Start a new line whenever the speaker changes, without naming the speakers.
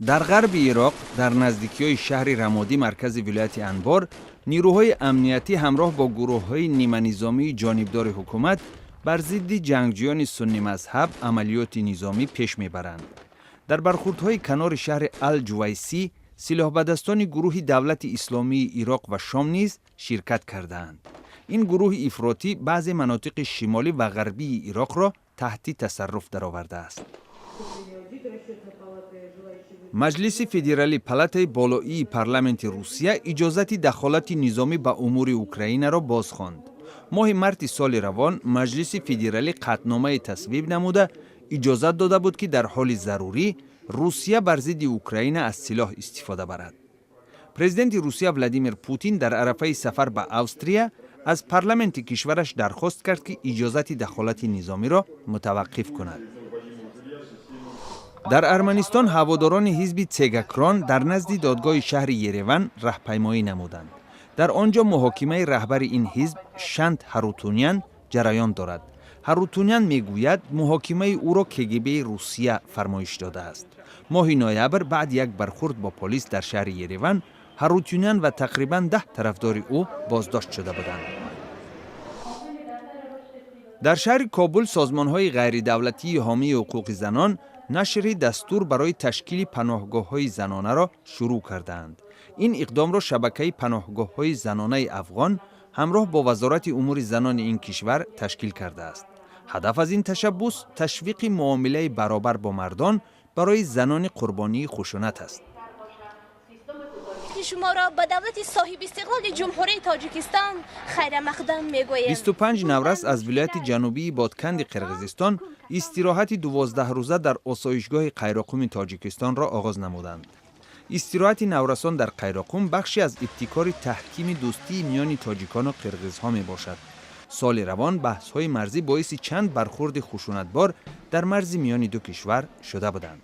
Дар ғарби Ироқ, дар наздикиҳои шаҳри Рамодӣ, маркази вилояти Анбор, нирӯҳои амниятӣ ҳамроҳ бо гурӯҳҳои ниманизомии ҷонибдори ҳукумат бар зидди ҷангҷӯёни суннимазҳаб амалиёти низомӣ пеш мебаранд. Дар бархурдҳои канори шаҳри Ал-Ҷувайсӣ силоҳбадастони гурӯҳи Давлати Исломии Ироқ ва Шом низ ширкат кардаанд. Ин гурӯҳи ифротӣ баъзе манотиқи шимолӣ ва ғарбии Ироқро таҳти тасарруф даровардааст. Маҷлиси Федералӣ, палатаи болоии парламенти Русия, иҷозати дахолати низомӣ ба умури Украинаро бозхонд. Моҳи марти соли равон Маҷлиси Федералӣ қатъномае тасвиб намуда, иҷозат дода буд, ки дар ҳоли зарурӣ Русия бар зидди Украина аз силоҳ истифода барад. Президенти Русия Владимир Путин дар арафаи сафар ба Австрия аз парламенти кишвараш дархост кард, ки иҷозати дахолати низомиро мутаваққиф кунад. Дар Арманистон ҳаводорони ҳизби Цегакрон дар назди додгоҳи шаҳри Ереван раҳпаймоӣ намуданд. Дар он ҷо муҳокимаи раҳбари ин ҳизб Шант Ҳарутунян ҷараён дорад. Ҳарутунян мегӯяд, муҳокимаи ӯро КГБи Русия фармоиш додааст. Моҳи ноябр баъди як бархурд бо полис дар шаҳри Ереван Ҳарутюнян ва тақрибан 10 тарафдори ӯ боздошт шуда буданд. Дар шаҳри Кобул созмонҳои ғайридавлатии ҳомии ҳуқуқи занон нашри дастур барои ташкили паноҳгоҳҳои занонаро шурӯъ кардаанд. Ин иқдомро Шабакаи паноҳгоҳҳои занонаи афғон ҳамроҳ бо Вазорати умури занони ин кишвар ташкил кардааст. Ҳадаф аз ин ташаббус ташвиқи муомилаи баробар бо мардон барои занони қурбонии хушунат аст.
Шуморо ба давлати соҳибистиқлоли Ҷумҳурии Тоҷикистон хайрамақдам мегӯем.
25 наврас аз вилояти ҷанубии Ботканди Қирғизистон истироҳати 12-рӯза дар осоишгоҳи Қайроқуми Тоҷикистонро оғоз намуданд. Истироҳати наврасон дар Қайроқум бахше аз ибтикори таҳкими дӯстии миёни тоҷикону қирғизҳо мебошад. Соли равон баҳсҳои марзӣ боиси чанд бархурди хушунатбор дар марзи миёни ду кишвар шуда буданд.